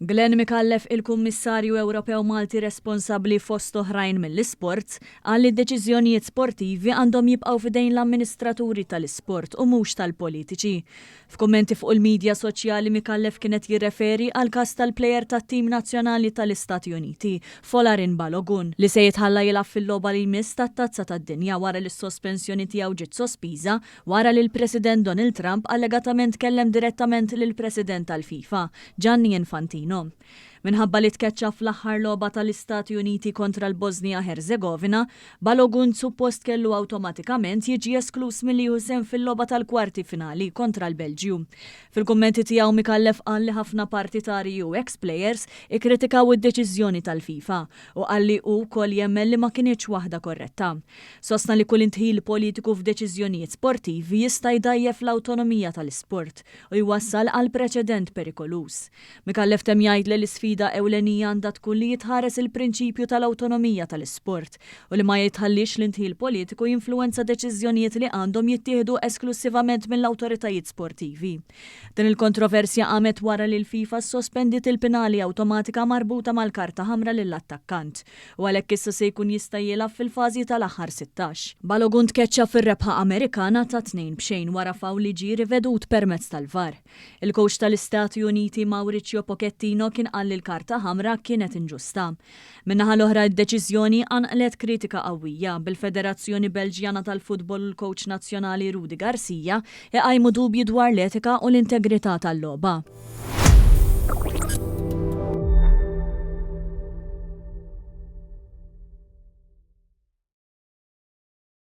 Glenn Micallef, il-Kummissarju Ewropew Malti responsabbli fost oħrajn mill-isports, qal li d-deċiżjonijiet sportivi għandhom jibqgħu f'idejn l-amministraturi tal-isport u mhux tal-politiċi. F'kummenti fuq il-midja soċjali Micallef kien qed jirreferi għall-każ tal-plejer tat-tim nazzjonali tal-Istati Uniti, Folarin Balogun, li se jitħalla jilgħab fil-logħba li jmiss tat-Tazza tad-Dinja wara li s-sospensjoni tiegħu ġiet sospiża wara li l-President Donald Trump allegatament kellem direttament lill-President tal-FIFA, Gianni Infantino. Minħabba li tkeċċa fl-aħħar logħba tal-Istati Uniti kontra l-Bożnija-Ħerżegovina, Balogun suppost kellu awtomatikament jiġi eskluż milli jieħu sehem fil-logħba tal-kwarti finali kontra l-Belġju. Fil-kummenti tiegħu Micallef qal li ħafna partitarji u ex-players ikkritikaw id-deċiżjoni tal-FIFA u qal li hu wkoll jemmen li ma kinitx waħda korretta. Sostna li kull indħil politiku f'deċiżjonijiet sportivi jista' jdgħajjef l-awtonomija tal-isport u jwassal għal preċedent perikoluż. Micallef temm jgħid li l-isfida ewlenija għandha tkun li jitħares il-prinċipju tal-awtonomija tal-isport u li ma jitħalliex l-indħil politiku jinfluwenza deċiżjonijiet li għandhom jittieħdu esklussivament mill-awtoritajiet sportivi. Din il-kontroversja qamet wara li l-FIFA ssospendiet il-penali awtomatika marbuta mal-karta ħamra lill-attakkant. u għalhekk issa se jkun jista' jilgħab fil-fażi tal-aħħar 16. Balogun tkeċċa fir-rebħa Amerikana ta' 2-0 wara fawl li ġie rivedut permezz tal-VAR. Il-kowċ tal-Istati Uniti Mauricio Pochettino kien qal li l-karta ħamra kienet inġusta. Min-naħa l-oħra id-deċiżjoni qanqlet kritika qawwija, bil-Federazzjoni Belġjana tal-Futbol u l-kowċ nazzjonali Rudi Garcia iqajmu dubji dwar l-etika u l-integrità tal-logħba.